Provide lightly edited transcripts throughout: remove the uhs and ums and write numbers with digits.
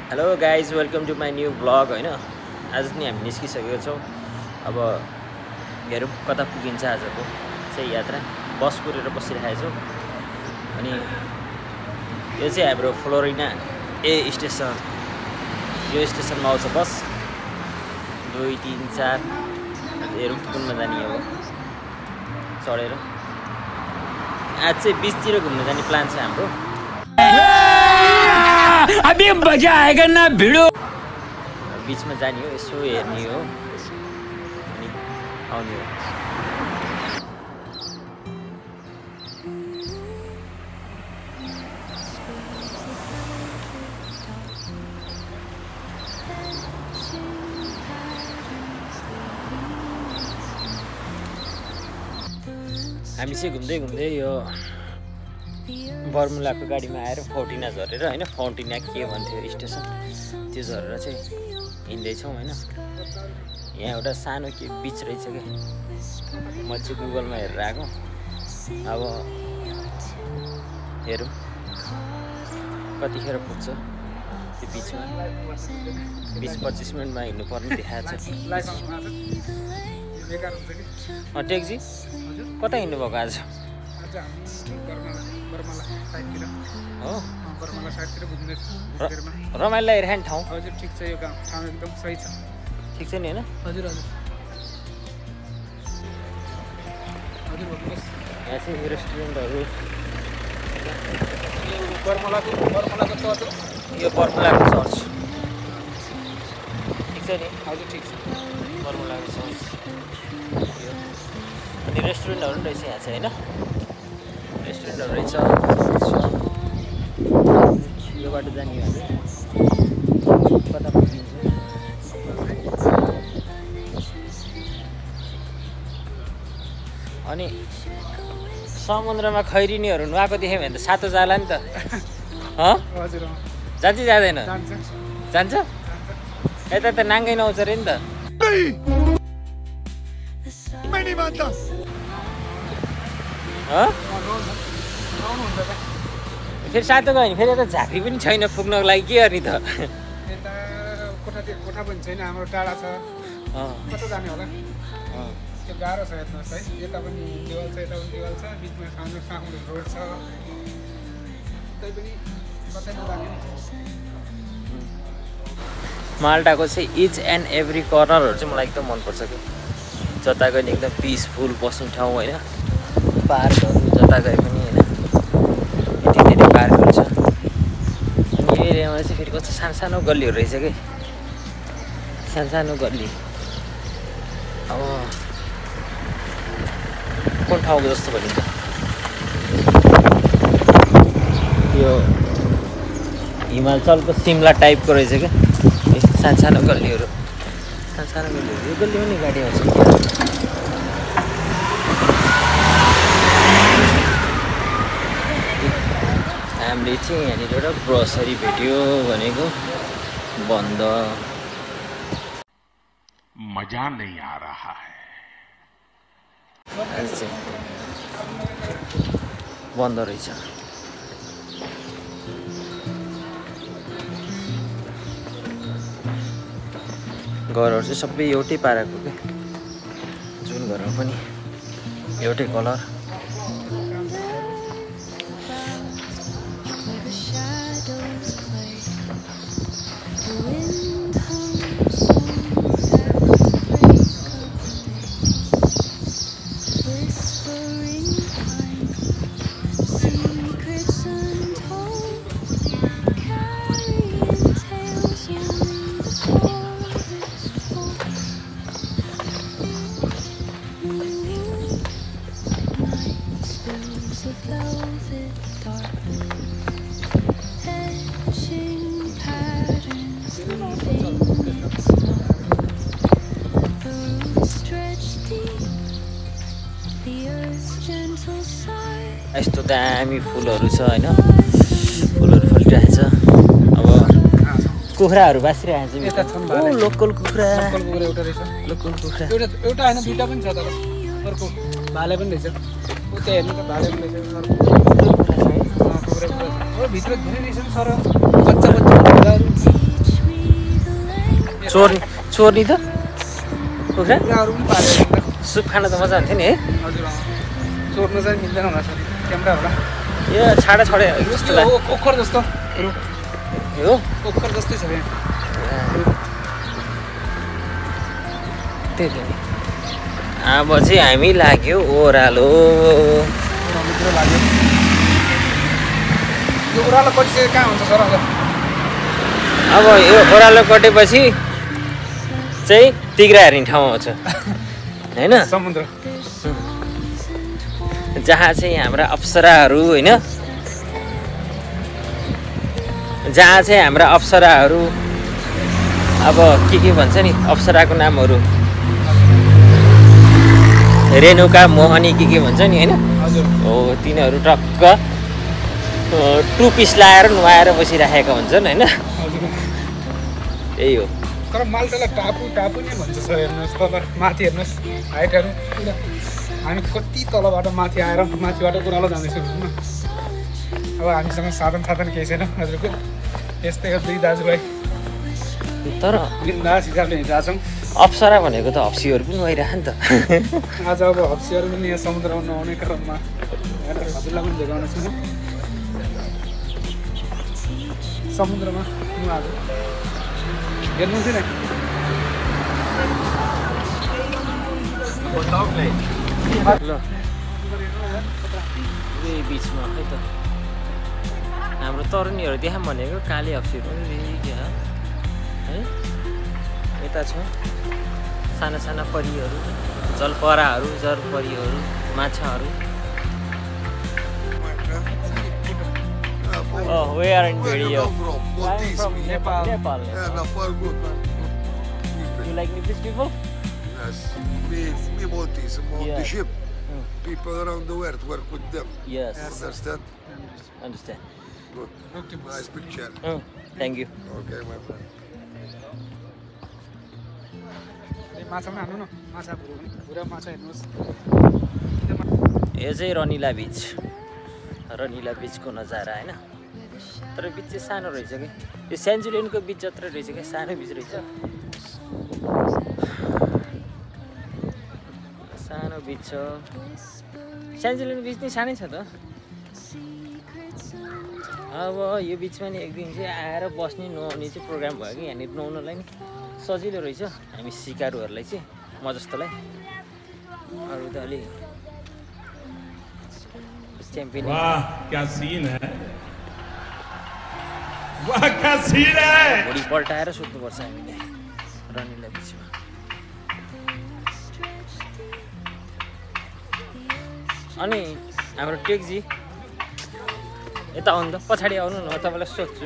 Hello guys welcome to my new blog होइन आज नि हामी निस्किसकेको छौँ। अब हेरौँ कता पुगिन्छ आजको चाहिँ यात्रा। बस कुरेर बसिरहेको छौँ अनि यो चाहिँ हाम्रो फ्लोरिना ए स्टेसन। यो स्टेसनमा आउँछ बस 2, 3, 4 हेरौँ कुनमा जाने अब चढेर। आज चाहिँ बिचतिर घुम्न जाने प्लान छ हाम्रो। अभी मजा आएगा ना भिडो। बीचमा जाने हो, यसो हेर्ने हो अनि आउने हो। हामी चाहिँ घुम्दै घुम्दै यो बर्मुलाको गाडीमा आएर फौटिना झरेर होइन, फौटिना के भन्थ्यो स्टेसन, त्यो झरेर चाहिँ हिँड्दैछौँ होइन। यहाँ एउटा सानो के बिच रहेछ क्या, म चाहिँ गुगलमा हेरेर आएको। अब हेरौँ कतिखेर पुग्छ त्यो बिचमा। 20-25 मिनटमा हिँड्नुपर्ने देखाएको छ। ट्याक्सी कता हिँड्नु भएको आज? हो रमाइलो हेरिरहने ठाउँ। हजुर ठिक छ, यो ठाउँ एकदम सही छ। ठिक छ नि होइन? हजुर हजुर हजुर भन्नुहोस्। यहाँ चाहिँ रेस्टुरेन्टहरू, बर्मलाको चर्च हो यो बर्मुलाको चर्च। ठिक छ नि? हजुर ठिक छ। बर्मुलाको चर्च अनि रेस्टुरेन्टहरू पनि रहेछ यहाँ चाहिँ होइन। रेस्टुरेन्टहरू रहेछ। यो बाटो जाने हो हामी, कता पुगिन्छ। अनि समुद्रमा खैरिनीहरू नुहाएको देख्यो भने त सातो जाला नि त। हजुर जान्छ जाँदैन? जान्छ जान्छ। यता त नाङ्गै नआउँछ अरे नि त। फेरि सातो गयो भने फेरि यता झाँक्री पनि छैन पुग्नको लागि, के गर्ने त? यता कोठा पनि छैन, हाम्रो टाढा छ। कता जाने होला त्यो गाह्रो छ हेर्नुहोस् है। यता पनि देवाल छ, यता पनि देवाल छ, बिचमा सानो रोड छ। त्यही पनि कतै नजाने। माल्टाको चाहिँ इच एन्ड एभ्री कर्नरहरू चाहिँ मलाई एकदम मनपर्छ कि। जता गए पनि एकदम पिसफुल बस्ने ठाउँ होइन। पार्कहरू जता गए पनि होइन, यति धेरै पार्कहरू छ। अनि यो एरियामा चाहिँ फेरि कस्तो सानो गल्लीहरू रहेछ कि, सानो गल्ली। अब कुन ठाउँको जस्तो भनिन्छ यो हिमाचलको सिमला टाइपको रहेछ क्या। सानो गल्लीहरू, सानो गल्लीहरू। यो गल्लीमा नि गाडी आउँछ। हामीले चाहिँ यहाँनिर एउटा ग्रोसरी भेट्यो भनेको बन्द। मजा नहीं आ रहा है। आज चाहिँ बन्द रहेछ। घरहरू चाहिँ सबै एउटै पाराको क्या, जुन घरमा पनि एउटै कलर। यस्तो दामी फुलहरू छ होइन, फुलहरू फलिरहेको छ। अब कुखुराहरू बाँसिरहेको छ। यता छन् लोकल कुखुरा। एउटा रहेछ, लोकल कुखुरा एउटा होइन दुईवटा पनि छ। तर अर्को भाले पनि रहेछ। उता हेर्नु त भाले पनि रहेछ। कुखुरा छ है। भित्र धेरै रहेछ नि सर, बच्चा चोर्नी त कुखुरा कुखुराहरू पनि पालेको हुन्छ सुप खान त मजा हुन्थ्यो नि है हजुर चोर्नु चाहिँ मिल्दैन होला सर क्यामेरा होला यो छाडा जस्तो लाग्यो ओखर जस्तो हो ओखर जस्तै छ यहाँ त्यही त अब चाहिँ हामी लाग्यो ओह्रालो भित्र लाग्यो यो ओह्रालो कटिसके कहाँ हुन्छ सर अब यो ओह्रालो कटेपछि चाहिँ तिग्रा हेर्ने ठाउँ आउँछ होइन समुद्र जहाँ चाहिँ हाम्रा अप्सराहरू होइन जहाँ चाहिँ हाम्रा अप्सराहरू अब के भन्छ नि अप्सराको नामहरू रेणुका मोहनी के भन्छ नि होइन हो तिनीहरू टक्क टु पिस लाएर नुहाएर बसिराखेका हुन्छन् होइन त्यही हो तर माल्टालाई टापु नै भन्छ सर हेर्नुहोस् तपाईँ माथि हेर्नुहोस् हाइटहरू हामी कति तलबाट माथि आएर माथिबाट ओह्रालो जाँदैछौँ होइन अब हामीसँग साधन केही छैन हजुरको यस्तै हो दुई दाजुभाइ तर बिन्दास हिसाबले हिँडिरहेको छौँ अप्सरा भनेको त हप्सीहरू पनि भइरह नि त आज अब हप्सीहरू पनि यहाँ समुद्रमा नआउने क्रममा हजुरलाई पनि देखाउने छु समुद्रमा नुहाहरू हेर्नु चाहिँ ल यही बिचमा खै त हाम्रो तरुणीहरू देखाऊँ भनेको काली हप्सीहरू पनि क्या है यता छ साना साना परीहरू जलपराहरू जलपरीहरू माछाहरू Oh, we are in video. I'm from Nepal. Nepal. Yeah, Nepal good. You like Nepalese people? Yes, me Maltese, I'm on Yeah. the ship. People around the world work with them. Yes. Understand? Understand. Good. Nice picture. Thank you. Okay, my friend. माछा पनि हान्नु न माछा भुरा माछा हेर्नुहोस् यो चाहिँ रनिला बिच रनिला बिचको नजारा होइन तर बिच चाहिँ सानो रहेछ कि यो सेन्चुरियनको बिच जत्रै रहेछ क्या सानो बिच रहेछ सानो बिच छ सेन्चुरियन बिच नै सानै छ त अब यो बिचमा नि एक दिन चाहिँ आएर बस्ने नुहाउने चाहिँ प्रोग्राम भयो कि यहाँनिर नुहाउनलाई नि सजिलो रहेछ हामी सिकारुहरूलाई चाहिँ म जस्तोलाई अरू त अलि वाह क्या सीन है वाह क्या सीन है भुँडी पल्टाएर सुत्नुपर्छ हामीले रनिला बिचमा अनि हाम्रो टेकजी यता आउनु त पछाडि आउनु न तपाईँलाई सोध्छु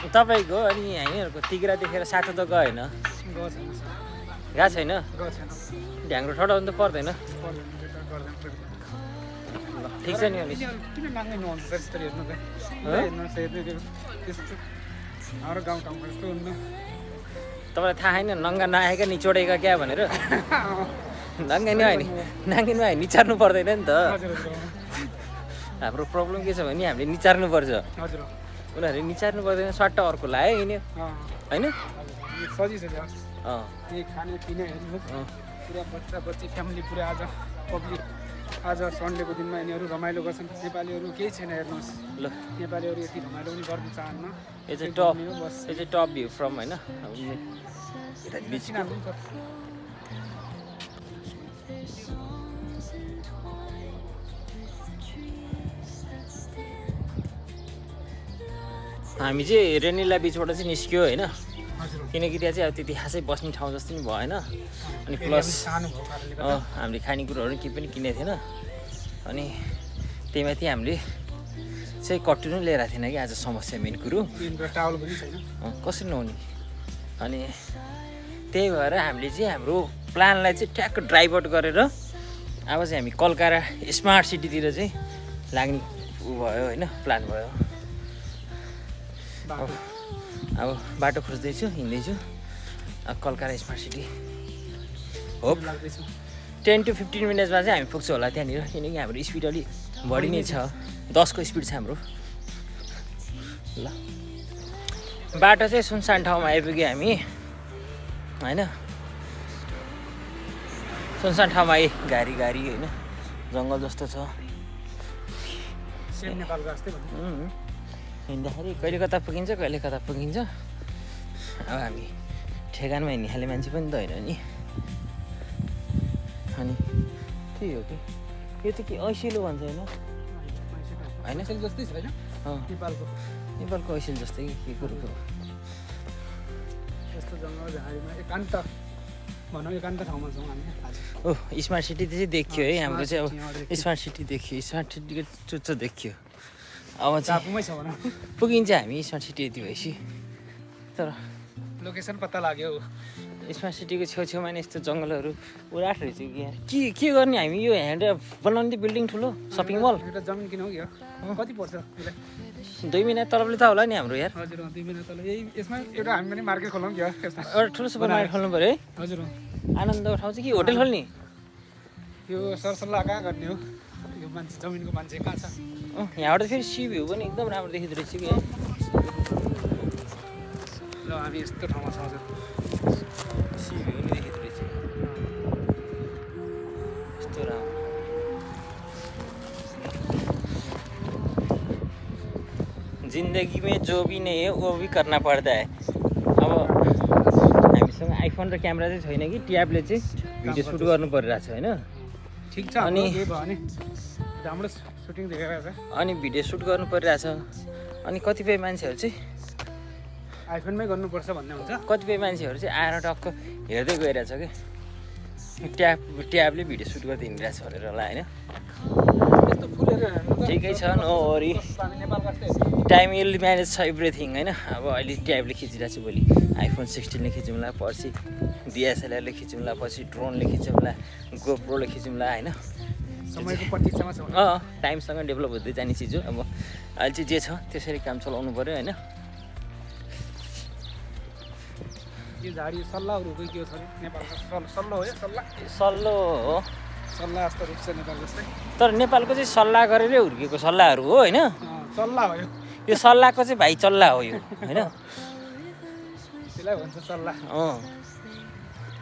तपाईँको अनि हामीहरूको तिग्रा देखेर साथो त गएन गएको छैन ढ्याङ्ग्रो ठडाउनु त पर्दैन ठिक छ नि अनि किन नाङ्गै नुहाउँछ सर यस्तो हेर्नु त हेर्नुहोस् हेर्नु त्यस्तो हाम्रो गाउँठाउँमा यस्तो हुन्न तपाईँलाई थाहा छैन नङ्गा नआएका निचोडेका क्या भनेर नङ्गा नुहायो नि नाङ्गे नुहायो निचार्नु पर्दैन नि त हाम्रो प्रब्लम के छ भने हामीले निचार्नु पर्छ हजुर उनीहरूले निचार्नु पर्दैन सट्ट अर्को लायो हिँड्यो होइन सजिलो छ त्यही खाने पिने हेर्नुहोस् पुरा बच्चा बच्ची फ्यामिली पुरा आज पब्लिक आज सन्डेको दिनमा यिनीहरू रमाइलो गर्छन् नेपालीहरू केही छैन हेर्नुहोस् ल नेपालीहरू यति रमाइलो पनि गर्न चाहन्न यो चाहिँ टप भ्यू फ्रम होइन हामी चाहिँ रेनिला बिचबाट चाहिँ निस्क्यो होइन किनकि त्यहाँ चाहिँ अब त्यति खासै बस्ने ठाउँ जस्तो नि भएन अनि प्लस हामीले खानेकुरोहरू केही पनि किनेको थिएन अनि त्यही माथि हामीले चाहिँ कट्टु नै लिएर थिएन कि आज समस्या मेन कुरो टावल पनि छैन कसरी नहुने अनि त्यही भएर हामीले चाहिँ हाम्रो प्लानलाई चाहिँ ट्याक्क ड्राइभर्ट गरेर अब चाहिँ हामी कलकत्ता स्मार्ट सिटीतिर चाहिँ लाग्ने भयो होइन प्लान भयो अब बाटो खोज्दैछु हिँड्दैछु Calcutta smart city hope 10 to 15 मिनट्समा चाहिँ हामी पुग्छौँ होला त्यहाँनिर किनकि हाम्रो स्पिड अलिक बढी नै छ 10 को स्पिड छ हाम्रो ल बाटो चाहिँ सुनसान ठाउँमा आइपुग्यो हामी होइन सुनसान ठाउँमा आइ घारी होइन जङ्गल जस्तो छ सेम नेपालको जस्तै भन्नु हिँड्दाखेरि कहिले कता पुगिन्छ कहिले कता पुगिन्छ अब हामी ठेगानमा हिँड्ने मान्छे पनि त होइन नि अनि त्यही हो कि यो त के ऐसिलो भन्छ होइन ऐसिल जस्तै छ होइन नेपालको ऐसिल जस्तै के कुरोको यस्तो जङ्गल झाडीमा एकान्त भनौँ एकान्त ठाउँमा छौँ हामी आज ओह स्मार्ट सिटी चाहिँ देखियो है हाम्रो चाहिँ अब स्मार्ट सिटी देखियो स्मार्ट सिटीको चुच्चो देखियो अब चाहिँ टापुमै छ भनौँ पुगिन्छ हामी स्मार्ट सिटी यति भएपछि तर लोकेसन पत्ता लाग्यो स्मार्ट सिटीको छेउछेउमा नि यस्तो जङ्गलहरू उराट रहेछ कि के गर्ने हामी यो ह्यान्ड बनाउने बिल्डिङ ठुलो सपिङ मल एउटा जमिन किनौँ कि कति पर्छ 2 महिना तलबले त होला नि हाम्रो यार हजुर 2 महिना तल यही यसमा एउटा हामी पनि मार्केट खोलौँ कि एउटा ठुलो सुपर मार्केट खोल्नु पऱ्यो है हजुर आनन्द ठाउँ चाहिँ कि होटल खोल्ने यो सरसल्लाह कहाँ गर्ने हो यो मान्छे जमिनको मान्छे कहाँ छ यहाँबाट फेरि सी भ्यू पनि एकदम राम्रो देखिँदो रहेछ कि ल हामी यस्तो ठाउँमा छौँ हजुर सी भ्यू पनि देखिँदो रहेछ यस्तो राम्रो जिन्दगी में जो भी नहीं है वो भी करना पड़ता है अब हामीसँग आइफोन र क्यामेरा चाहिँ छैन कि ट्याबले चाहिँ भिडियो सुट गर्नु परिरहेछ होइन ठिक छ अनि के भयो भने राम्रो सुटिङ देखाइरहेको छ अनि भिडियो सुट गर्नु परिरहेछ अनि कतिपय मान्छेहरू चाहिँ आइफोनमै गर्नुपर्छ भन्ने हुन्छ कतिपय मान्छेहरू चाहिँ आएर टक्क हेर्दै गइरहेछ कि ट्याबले भिडियो सुट गर्दै हिँडिरहेछ भनेर होला होइन यस्तो फुलहरू ठिकै छ no worry time will manage छ एभ्रिथिङ होइन अब अहिले ट्याबले खिचिरहेको छु भोलि आइफोन 16ले खिचौँला पछि डिएसएलआरले खिचौँला पछि ड्रोनले खिचौँला गोप्रोले खिचौँला होइन समयको प्रतीक्षामा छ टाइमसँग डेभलप हुँदै जाने चिज हो अब अहिले चाहिँ जे छ त्यसरी काम चलाउनु पऱ्यो होइन यो झाडी सल्लाहहरू के हो छ नेपालको सल्लो हो यो सल्लो हो सल्लाह जस्तो रूप छ नेपाल जस्तै तर नेपालको चाहिँ सल्लाह गरेरै हुर्केको सल्लाहहरू हो होइन सल्लाह हो यो सल्लाहको चाहिँ भाइ चल्ला हो यो होइन त्यसलाई भन्छ सल्लाह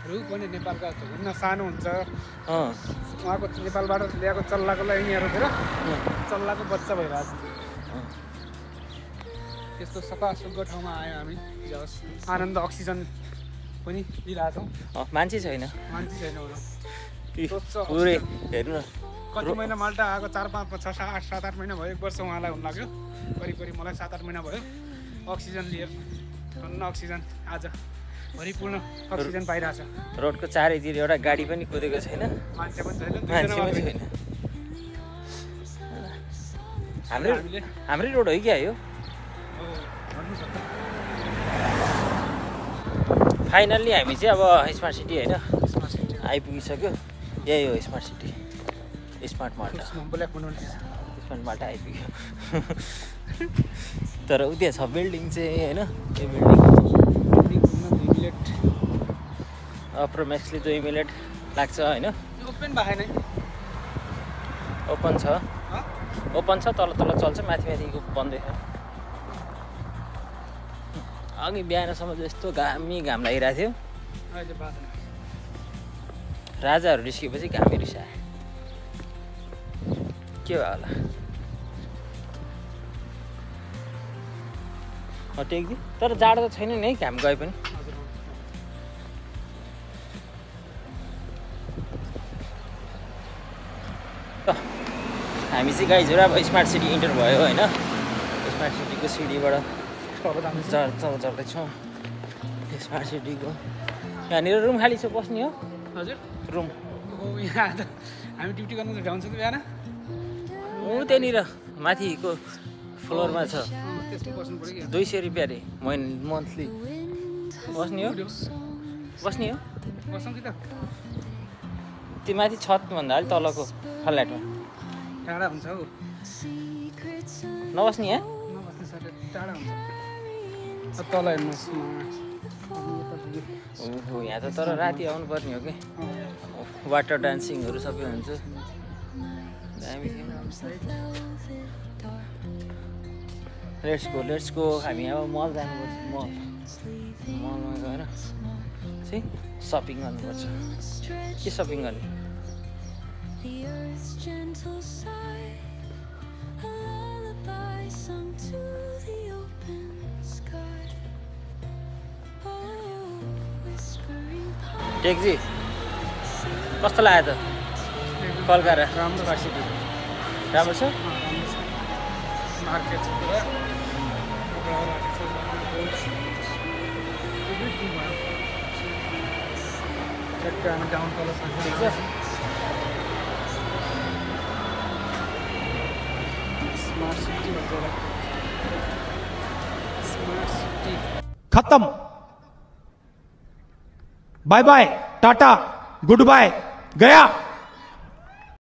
रुख पनि नेपालको हुन्न सानो हुन्छ उहाँको नेपालबाट ल्याएको चल्लाको लागि यहाँतिर चल्लाको बच्चा भइरहेको छ यस्तो सफा सुग्घर ठाउँमा आयो हामी आनन्द अक्सिजन पनि लिइरहेछौँ मान्छे छैन मान्छे छैन पुरै हेर्नु न कति महिना माल्टा आएको 4 5 6 8 7 8 महिना भयो 1 वर्ष उहाँलाई हुन लाग्यो करिब मलाई 7 8 महिना भयो अक्सिजन लिएर धन्न अक्सिजन आज भरिपूर्ण अक्सिजन पाइरहेछ रोडको चारैतिर एउटा गाडी पनि कुदेको छैन मान्छे पनि छैन हाम्रै रोड हो क्या यो फाइनल्ली हामी चाहिँ अब स्मार्ट सिटी होइन आइपुगिसक्यो यही हो स्मार्ट सिटी स्मार्ट माल्टा स्मार्ट माल्टा आइपुग्यो तर उ त्यहाँ छ बिल्डिङ चाहिँ होइन त्यो बिल्डिङ अप्रोमेक्सली 2 मिनट लाग्छ होइन ओपन भएन ओपन छ तल चल्छ माथि बन्दै छ अघि बिहानसम्म यस्तो घाम लागिरहेको थियो राजाहरू निस्केपछि घामै रिसायो के भयो होला टेक्दि तर जाडो त छैन नि है घाम गए पनि हामी चाहिँ गाइजहरू अब स्मार्ट सिटी इन्टर भयो होइन स्मार्ट सिटीको सिडीबाट चढ्दैछौँ स्मार्ट सिटीको यहाँनिर रुम खाली छ बस्ने हो हजुर रुम यहाँ त हामी ड्युटी गर्नु भ्याउँछ कि बिहान त्यहाँनिर माथिको फ्लोरमा छ त्यसमा बस्नु पऱ्यो कि 200 रुपियाँ अरे मन्थली बस्ने हो बसौँ कि त त्यो माथि छतभन्दा अलिक तलको फ्ल्याटमा टाढा हुन्छ हौ नबस्ने यहाँ नबस्ने सर टाढा हुन्छ तल हेर्नुहोस् ओहो यहाँ त तर राति आउनु पर्ने हो कि वाटर डान्सिङहरू सबै हुन्छ दामी लेट्स गो हामी अब मल जानुपर्छ मलमा गएर चाहिँ सपिङ गर्नुपर्छ के सपिङ गर्ने टेक्जी कस्तो लाग्यो त कलकत्ता राम्रो सिटी राम्रो छ मार्केट छ पुरा डाउन तल स्मार्ट सिटी भन्छ स्मार्ट सिटी खत्म bye bye tata goodbye गया